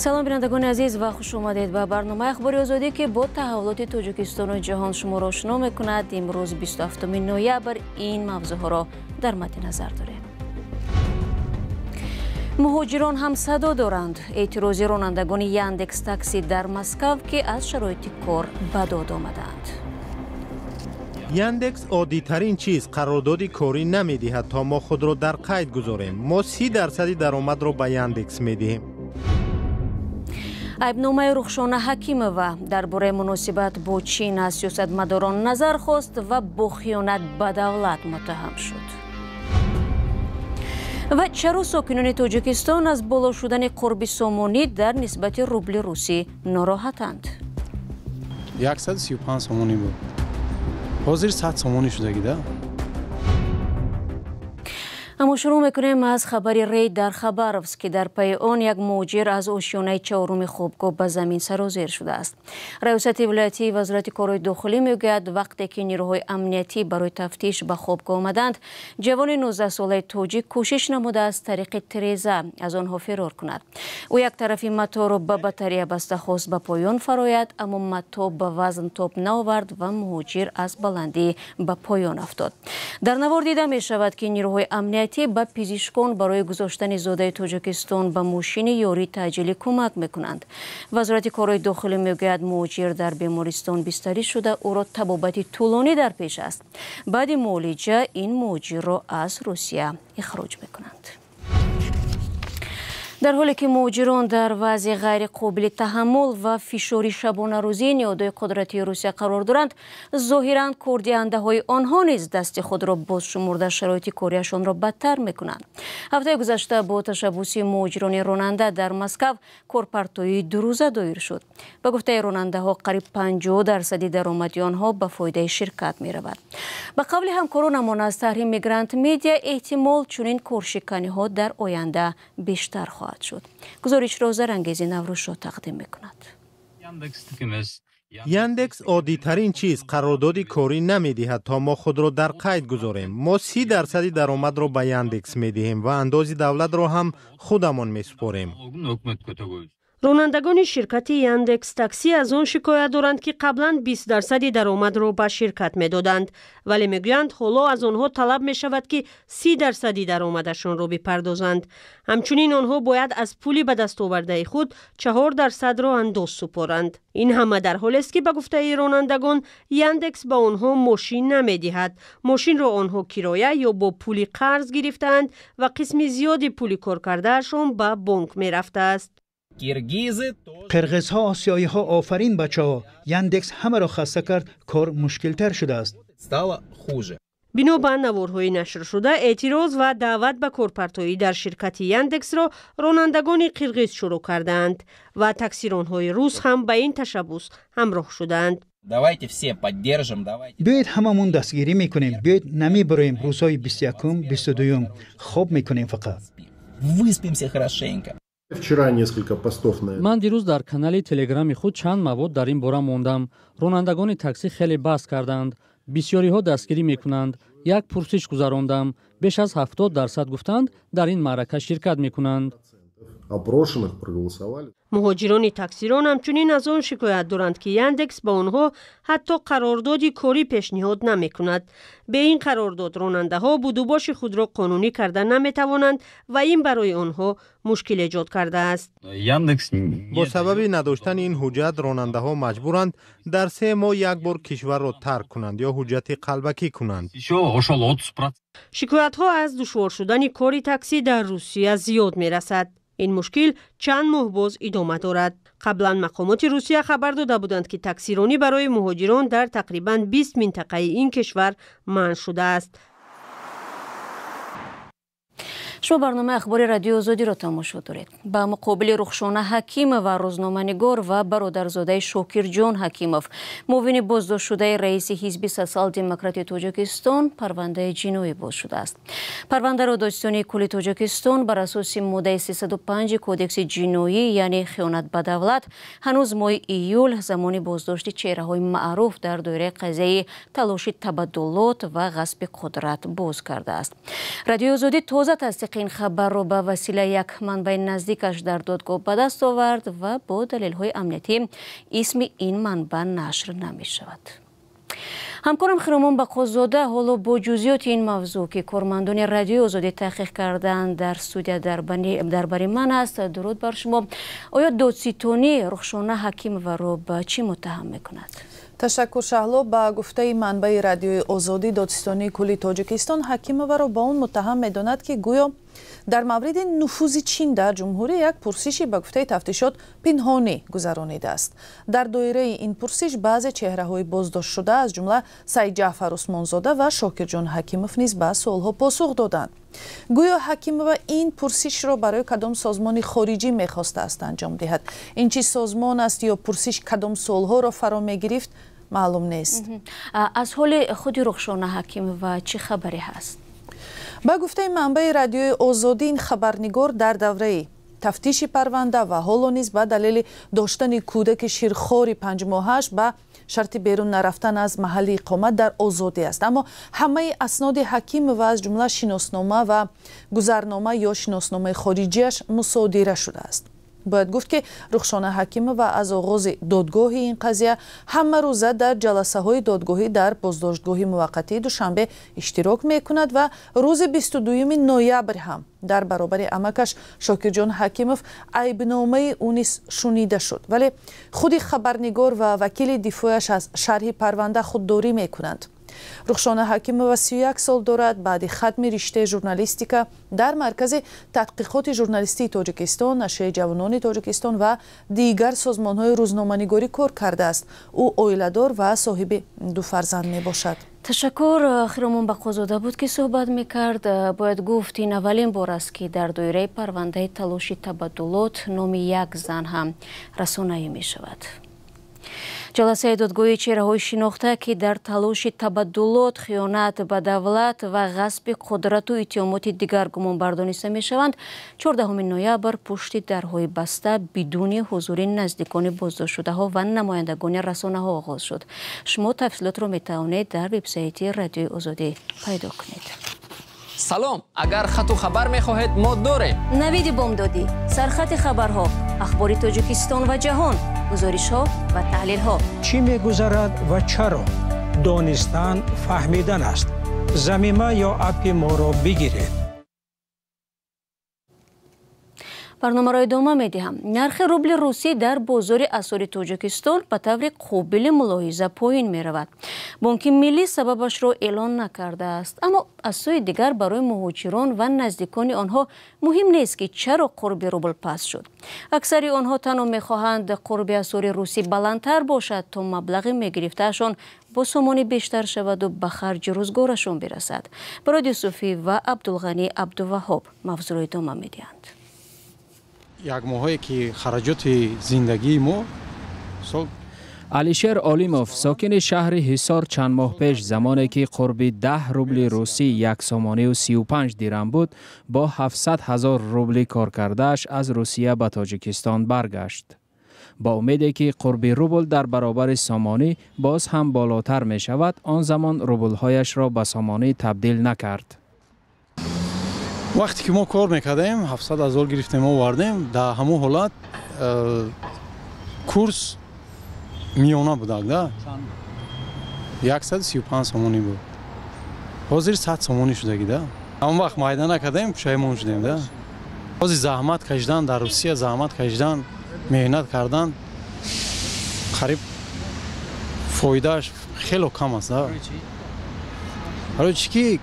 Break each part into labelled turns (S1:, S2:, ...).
S1: Салом, бинандагони азиз, ва хуш омадед ба барномаи Ахбори Озодӣ, ки бо таҳаввулоти Тоҷикистону ҷаҳон шуморо ошно мекунад. Имрӯз 27 ноябр ин мавзӯъҳоро дар мадди назар дорем. Муҳоҷирон ҳам садо доранд. Эътирози ронандагони Яндекс Такси дар Москав, ки аз шароити кор ба дод омадаанд.
S2: Яндекс оддитарин чиз қарордоди корӣ намедиҳад, то мо худро дар қайд гузорем. Мо 30 дарсади даромадро ба Яндекс медиҳем.
S1: Айбномаи Рухшона Ҳакимова дар бораи муносибат бо Чин аз сиёсатмадорон назар хост ва бо хиёнат ба давлат муттаҳам шуд. Ва чаро сокинони Тоҷикистон аз боло шудани қурби сомонӣ дар нисбати рубли русӣ нороҳатанд?
S3: 135 сомонӣ буд, ҳозир 100 сомонӣ шудагида.
S1: Аммо шурӯъ мекунем аз хабари рейд дар Хабаровск, ки дар пайи он як муҳоҷир аз ошёнаи чаҳоруми хобгоҳ ба замин сарозер шудааст. Раёсати вилоятии Вазорати корҳои дохилӣ мегӯяд, вақте ки нирӯҳои амниятӣ барои тафтиш ба хобгоҳ омаданд, ҷавони 19-солаи тоҷик кӯшиш намуда аз тариқи тиреза аз онҳо фирор кунад. Ӯ як тарафи маторо ба батарея баста хост ба поён фарояд, аммо мато ба вазн тоб наовард ва муҳоҷир аз баландӣ ба поён афтод. Дар навор дида мешавад, ки нирӯҳои амниятӣ ба пизишкон барои гузоштани зодаи Тоҷикистон ба мошини ёрии таъҷилӣ кӯмак мекунанд. Вазорати корҳои дохилӣ мегӯяд, муҳоҷир дар бемористон бистарӣ шуда, ӯро табобати тӯлонӣ дар пеш аст. Баъди муолиҷа ин муҳоҷирро аз Русия ихроҷ мекунанд. Дар ҳоле ки муҳоҷирон дар вазъи ғайриқобили таҳаммул ва фишори шабонарӯзии ниҳодҳои қудратии Русия қарор доранд, зоҳиран кордиҳандаҳои онҳо низ дасти худро боз шумурда, шароити кориашонро бадтар мекунанд. Ҳафтаи гузашта бо ташаббуси муҳоҷирони ронанда дар Москав корпартоии дурӯза доир шуд. Ба гуфтаи ронандаҳо, қариб 50 дарсади даромади онҳо ба фоидаи ширкат меравад. Ба қавли ҳамкоронамон аз таҳри Мигрант Медиа, эҳтимол чунин коршиканиҳо дар оянда бештар хоҳад шуд. Гузоришро Зарангези Наврӯзшо тақдим мекунад.
S2: Яндекс оддитарин чиз қарордоди корӣ намедиҳад, то мо худро дар қайд гузорем. Мо 30 дарсади даромадро ба Яндекс медиҳем ва андози давлатро ҳам худамон месупорем.
S4: Ронандагони ширкати Яндекс Такси аз он шикоят доранд, ки қаблан 20 дарсади даромадро ба ширкат медоданд, вале мегӯянд, ҳоло аз онҳо талаб мешавад, ки 30 дарсади даромадашонро бипардозанд. Ҳамчунин онҳо бояд аз пули ба дастовардаи худ 4 дарсадро андоз супоранд. Ин ҳама дар ҳолест, ки ба гуфтаи ронандагон, Яндекс ба онҳо мошин намедиҳад. Мошинро онҳо кироя ё бо пули қарз гирифтаанд ва қисми зиёди пули коркардаашон ба бонк мерафтааст.
S5: Қирғизҳо, осиёиҳо, офарин, бачаҳо! Яндекс ҳамаро хаста кард, кор мушкилтар шудааст.
S6: Стало хуже.
S4: Бино ба наворҳои нашршуда, эътироз ва даъват ба корпартоӣ дар ширкати Яндексро ронандагони қирғиз шурӯъ кардаанд ва таксиронҳои рус ҳам ба ин ташаббус ҳамроҳ шудаанд.
S6: Давайте все поддержим, давайте.
S5: Биёед, ҳамамон дастгирӣ мекунем. Биёед, намебароем рӯзҳои 21-ум, 22-юм, хоб мекунем фақат.
S6: Выспимся хорошенько.
S7: Вчера несколько постов на
S8: Ман дирӯз дар канали Телеграми худ чанд мавод дар ин бора мондам. Ронандагони таксӣ хеле баҳс карданд, бисёриҳо дастгирӣ мекунанд. Як пурсиш гузарондам, беш аз 70 дарсад гуфтанд, дар ин маърака ширкат мекунанд.
S7: Опрошенных проголосовали.
S4: Муҳоҷирони таксирон ҳамчунин аз он шикоят доранд, ки Яндекс ба онҳо ҳатто қарордоди корӣ пешниҳод намекунад. Бе ин қарордод ронандаҳо будубоши худро қонунӣ карда наметавонанд ва ин барои онҳо мушкил эҷод кардааст.
S9: Яндекс
S2: Бо сабаби надоштани ин ҳуҷҷат ронандаҳо маҷбуранд дар 3 моҳ як бор кишварро тарк кунанд ё ҳуҷҷати қалбакӣ кунанд.
S9: Еще ошол 30%.
S4: Шикоятҳо аз душвор шудани кори таксӣ дар Русия зиёд мерасад. Ин мушкил чанд моҳ боз идома дорад. Қаблан мақомоти Русия хабар дода буданд, ки таксиронӣ барои муҳоҷирон дар тақрибан 20 минтақаи ин кишвар манъ шудааст.
S1: Шумо барномаи Ахбори Радиои Озодиро тамошо доред. Ба муқобили Рухшона Ҳакимова, рӯзноманигор ва бародарзодаи Шокирҷон Ҳакимов, муовини боздоштшудаи раиси Ҳизби Социал-Демократи Тоҷикистон, парвандаи ҷиноӣ боз шудааст. Парвандаро Додситонии кулли Тоҷикистон бар асоси моддаи 305 Кодекси ҷиноӣ, яъне хиёнат ба давлат, ҳанӯз моҳи июл, замони боздошти чеҳраҳои маъруф дар доираи қазияи талоши табаддулот ва ғасби қудрат, боз кардааст. Радиои Озодӣ тоза тасдиқи Тасдиқи ин хабарро ба василаи як манбаи наздикаш дар додгоҳ ба даст овард ва бо далелҳои амниятӣ исми ин манбаъ нашр намешавад. Ҳамкорам Хиромон Бақозода ҳоло бо ҷузъиёти ин мавзӯъ, ки кормандони Радиои Озодӣ таҳқиқ карданд, дар студия дар бари ман аст. Дуруд бар шумо. Оё додситонӣ Рухшона Ҳакимоваро ба чӣ муттаҳам мекунад?
S10: Ташаккур, Шаҳло. Ба гуфтаи манбаи Радиои Озодӣ, додситонии кулли Тоҷикистон Ҳакимоваро ба он муттаҳам медонад, ки гӯё дар мавриди нуфузи Чин дар ҷумҳурӣ як пурсиши ба гуфтаи тафтишот пинҳонӣ гузаронидааст. Дар доираи ин пурсиш баъзе чеҳраҳои боздоштшуда, аз ҷумла Саидҷаъфар Усмонзода ва Шокирҷон Ҳакимов, низ ба суолҳо посух доданд. Гӯё Ҳакимова ин пурсишро барои кадом созмони хориҷӣ мехостааст анҷом диҳад. Ин чӣ созмон аст ё пурсиш кадом суолҳоро фаро мегирифт, маълум нест.
S1: Аз ҳоли худи Рухшона Ҳакимова чӣ хабаре ҳаст?
S10: Ба гуфтаи манбаи Радиои Озодӣ, ин хабарнигор дар давраи тафтиши парванда ва ҳоло низ ба далели доштани кӯдаки ширхори 5 моҳааш ба шарти берун нарафтан аз маҳалли иқомат дар озодӣ аст. Аммо ҳамаи асноди Ҳакимова, аз ҷумла шиноснома ва гузарнома ё шиносномаи хориҷиаш, мусодира шудааст. Бояд гуфт, ки Рухшона Ҳакимова аз оғози додгоҳи ин қазия ҳамарӯза дар ҷаласаҳои додгоҳӣ дар боздоштгоҳи муваққатии Душанбе иштирок мекунад ва рӯзи 22 ноябр ҳам дар баробари амакаш Шокирҷон Ҳакимов айбномаи ӯ низ шунида шуд. Вале худи хабарнигор ва вакили дифояш аз шарҳи парванда худдорӣ мекунанд. Рухшона Ҳакимова 31 сол дорад. Баъди хатми риштаи журналистика дар Маркази тадқиқоти журналистии Тоҷикистон, Нашрияи ҷавонони Тоҷикистон ва дигар созмонҳои рӯзноманигорӣ кор кардааст. Ӯ оиладор ва соҳиби ду фарзанд мебошад.
S1: Ташаккур. Хиромон Бақозода буд, ки суҳбат мекард. Бояд гуфт, ин аввалин бор аст, ки дар доираи парвандаи талоши табаддулот номи як зан ҳам расонаӣ мешавад. Ҷаласаи додгоҳии чеҳраҳои шинохта, ки дар талоши табаддулот, хиёнат ба давлат ва ғасби қудрату иттиҳомоти дигар гумонбар дониста мешаванд, 14 ноябр пушти дарҳои баста, бидуни ҳузури наздикони боздоштшудаҳо ва намояндагони расонаҳо оғоз шуд. Шумо тафсилотро метавонед дар вебсайти Радиои Озодӣ пайдо кунед.
S11: Салом! Агар хату хабар мехоҳед, мо дорем.
S1: Навиди бомдодӣ, сархати хабарҳо, ахбори Тоҷикистон ва ҷаҳон, гузоришҳо ва таҳлилҳо.
S12: Чӣ мегузарад ва чаро? Донистан фаҳмидан аст. Замима ё аппи моро бигиред.
S1: Барномаро идома медиҳам. Нархи рубли русӣ дар бозори асъори Тоҷикистон ба таври қобили мулоҳиза поин меравад. Бонки Миллӣ сабабашро эълон накардааст, аммо аз сӯи дигар барои муҳоҷирон ва наздикони онҳо муҳим нест, ки чаро қурби рубл паст шуд. Аксари онҳо танҳо мехоҳанд қурби асъори русӣ баландтар бошад, то маблағи мегирифтаашон бо сомонӣ бештар шаваду ба харҷи рӯзгорашон бирасад. Бароди Юсуфӣ ва Абдулғанӣ Абдуваҳҳоб мавзӯъро идома медиҳанд.
S3: Як моҳое ки хараҷоти зиндагии мо сол.
S13: Алишер Олимов, сокини шаҳри Ҳисор, чанд моҳ пеш, замоне ки қурби 10 рубли русӣ 1 сомонию 35 дирам буд, бо 700 000 рубли коркардааш аз Русия ба Тоҷикистон баргашт, бо умеде ки қурби рубл дар баробари сомонӣ боз ҳам болотар мешавад. Он замон рублҳояшро ба сомонӣ табдил накард.
S3: Вақте ки мо кор мекардем, 700 000 гирифтем, овардем. Дар ҳамон ҳолат курс миёна будак да 135 сомонӣ буд. Ҳозир 100 сомонӣ шудагӣ да. Ҳамон вақт майда накардем, пушаймон шудем да. Ҳозир заҳмат кашидан дар Русия, заҳмат кашидан, меҳнат кардан қариб фоидааш хело кам аст да. Барои чӣ ки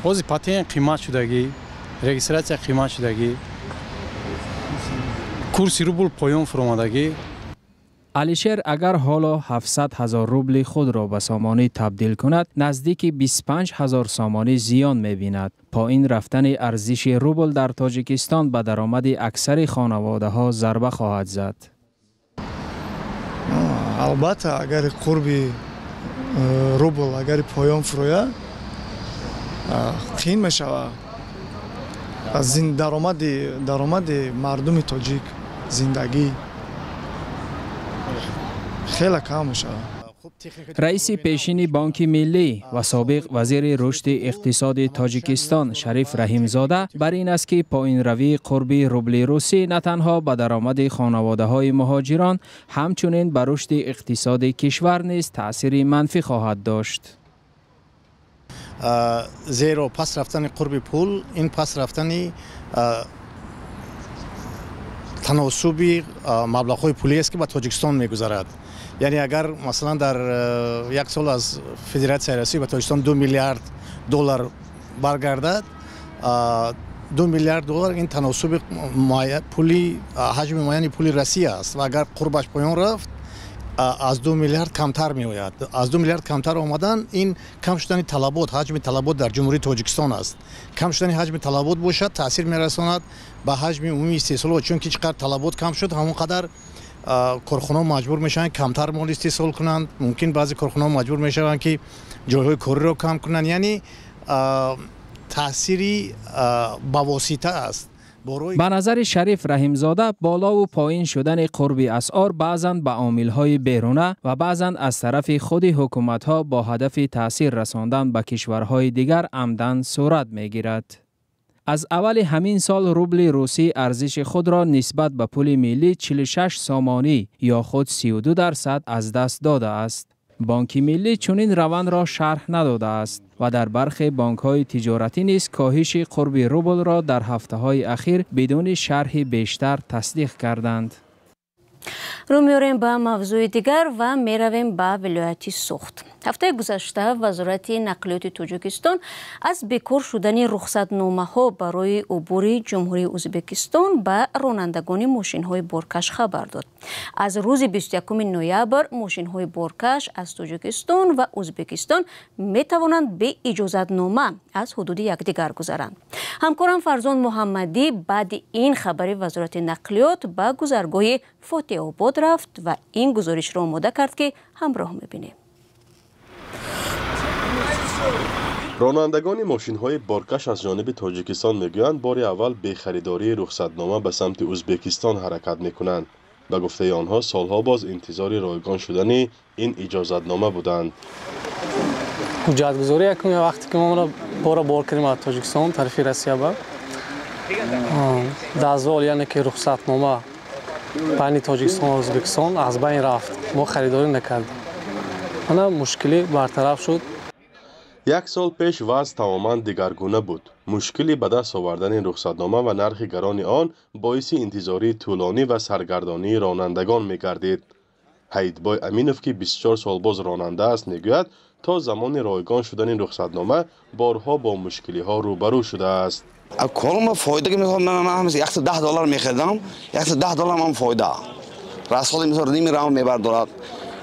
S3: ҳозир патент қимат шудагӣ, регистрация қимат шудагӣ, курси рубл поён фуромадагӣ.
S13: Алишер агар ҳоло 700 ҳазор рубли худро ба сомонӣ табдил кунад, наздики 25 ҳазор сомонӣ зиён мебинад. Поин рафтани арзиши рубл дар Тоҷикистон ба даромади аксари хонаводаҳо зарба хоҳад зад.
S14: Албатта, агари қурби рубл агари поён фурояд, қиин мешавад даромади мардуми тоҷик, зиндагӣ хеле кам мешавад.
S13: Раиси пешини Бонки Миллӣ ва собиқ вазири рушди иқтисоди Тоҷикистон Шариф Раҳимзода бар ин аст, ки поинравии қурби рубли русӣ на танҳо ба даромади хонаводаҳои муҳоҷирон, ҳамчунин ба рушди иқтисоди кишвар низ таъсири манфӣ хоҳад дошт.
S15: Зеро пас рафтани қурби пул ин пас рафтани таносуби маблағҳои пулӣ аст, ки ба Тоҷикистон мегузарад. Яъне агар масалан дар як сол аз Федератсияи Россия ба Тоҷикистон 2 миллиард доллар баргардад, 2 миллиард доллар ин таносуби пули ҳаҷми муайяни пули Россия аст ва агар қурбаш поён рафт, аз 2 миллиард камтар меояд. Аз 2 миллиард камтар омадан ин кам шудани талабот, ҳаҷми талабот дар Ҷумҳурии Тоҷикистон аст. Кам шудани ҳаҷми талабот бошад, таъсир мерасонад ба ҳаҷми умумии истеҳсолот, чунки чӣ қадр талабот кам шуд, ҳамон қадар корхонаҳо маҷбур мешаванд камтар мол истеҳсол кунанд. Мумкин баъзе корхонаҳо маҷбур мешаванд, ки ҷойҳои кориро кам кунанд. Яъне таъсири бавосита аст.
S13: Ба назари Шариф Раҳимзода, болову поин шудани қурби асъор баъзан ба омилҳои беруна ва баъзан аз тарафи худи ҳукуматҳо бо ҳадафи таъсир расондан ба кишварҳои дигар амдан сурат мегирад. Аз аввали ҳамин сол рубли русӣ арзиши худро нисбат ба пули миллӣ 46 сомонӣ ё худ 32% аз даст додааст. Бонки Миллӣ чунин равандро шарҳ надодааст ва дар бархе бонкҳои тиҷоратӣ низ коҳиши қурби рублро дар ҳафтаҳои ахир бидуни шарҳи бештар тасдиқ карданд.
S1: Рӯ меорем ба мавзӯи дигар ва меравем ба вилояти Суғд. Ҳафтаи гузашта Вазорати нақлиёти Тоҷикистон аз бекор шудани рухсатномаҳо барои убури Ҷумҳурии Ӯзбекистон ба ронандагони мошинҳои боркаш хабар дод. Аз рӯзи 21 ноябр мошинҳои боркаш аз Тоҷикистон ва Ӯзбекистон метавонанд бе иҷозатнома аз ҳудуди якдигар гузаранд. Ҳамкорам Фарзон Муҳаммадӣ баъди ин хабари Вазорати нақлиёт ба гузаргоҳи Фотеҳобод рафт ва ин гузоришро омода кард, ки ҳамроҳ мебинем.
S16: Ронандагони мошинҳои боркаш аз ҷониби Тоҷикистон мегӯянд, бори аввал бехаридории рухсатнома ба самти Ӯзбекистон ҳаракат мекунанд. Ба гуфтаи онҳо, солҳо боз интизори ройгон шудани ин иҷозатнома буданд.
S17: Ҳуҷҷатгузорӣ якум вақте ки мо бора бор кардем аз Тоҷикистон тарафи Россия ба дозвол, яъне ки рухсатнома байни Тоҷикистон ва Ӯзбекистон аз байн рафт. Мо харидорӣ накардем. Ана мушкилӣ бартараф шуд.
S16: Як сол пеш вазъ тамоман дигаргуна буд. Мушкили ба даст овардани рухсатнома ва нархи гарони он боиси интизории тӯлонӣ ва саргардонии ронандагон мегардид. Ҳаидбой Аминов, ки 24 сол боз ронанда аст, мегӯяд, то замони ройгон шудани рухсатнома борҳо бо мушкилиҳо рӯбарӯ шудааст.
S18: Корма фоида ки ман $110 мехаридам, $110 ман фоида. Расходи мисол ними рам мебардорад,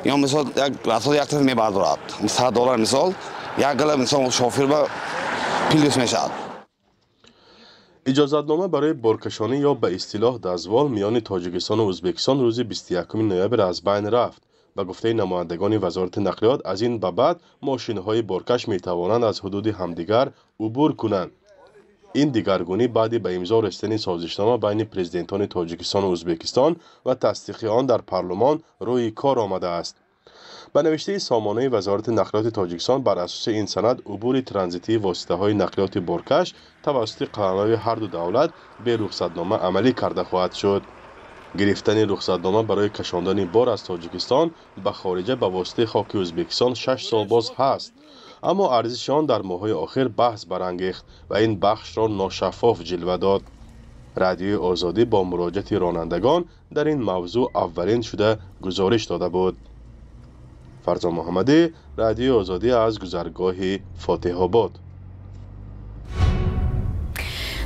S18: ё мисол як расходи як тараф мебардорад. $100 мисол як гала мисол шофер ба плюс мешавад.
S16: Иҷозатнома барои боркашонӣ ё ба истилоҳ дозвол миёни Тоҷикистону Ӯзбекистон рӯзи 21 ноябр аз байн рафт. Ба гуфтаи намояндагони Вазорати нақлиёт, аз ин ба баъд мошинҳои боркаш метавонанд аз ҳудуди ҳамдигар убур кунанд. Ин дигаргунӣ баъди ба имзо расидани созишнома байни президентони Тоҷикистону Ӯзбекистон ва тасдиқи он дар парлумон рӯи кор омадааст. Ба навиштаи сомонаи Вазорати нақлиёти Тоҷикистон, бар асоси ин санад убури транзитии воситаҳои нақлиёти боркаш тавассути қаламрави ҳарду давлат бе рухсатнома амалӣ карда хоҳад шуд. Гирифтани рухсатнома барои кашондани бор аз Тоҷикистон ба хориҷа ба воситаи хоки Ӯзбекистон 6 сол боз ҳаст. Аммо арзиши он дар моҳҳои охир баҳс барангехт ва ин бахшро ношаффоф ҷилва дод. Радиои Озодӣ бо муроҷиати ронандагон дар ин мавзӯъ аввалин шуда гузориш дода буд. Фарзон Муҳаммадӣ, Радиои Озодӣ аз гузаргоҳи Фотеҳобод.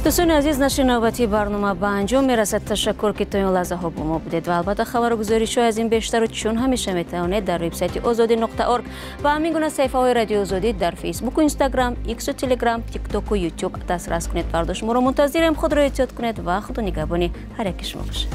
S1: Дӯстони азиз, нашри навбатии барнома ба анҷом мерасад. Ташаккур, ки то ин лаҳзаҳо бо мо будед ва албатта хабару гузоришҳои аз ин бештару чун ҳамеша метавонед дар вебсайти озодӣ.орг ва ҳамин гуна саҳифаҳои Радиои Озодӣ дар Фейсбуку, Инстаграм, Иксу, Телеграм, Тиктоку, Ютуб дастрас кунед. Фардо шуморо мунтазирем. Худро эҳтиёт кунед ва худо нигаҳбони ҳар яки шумо бошад.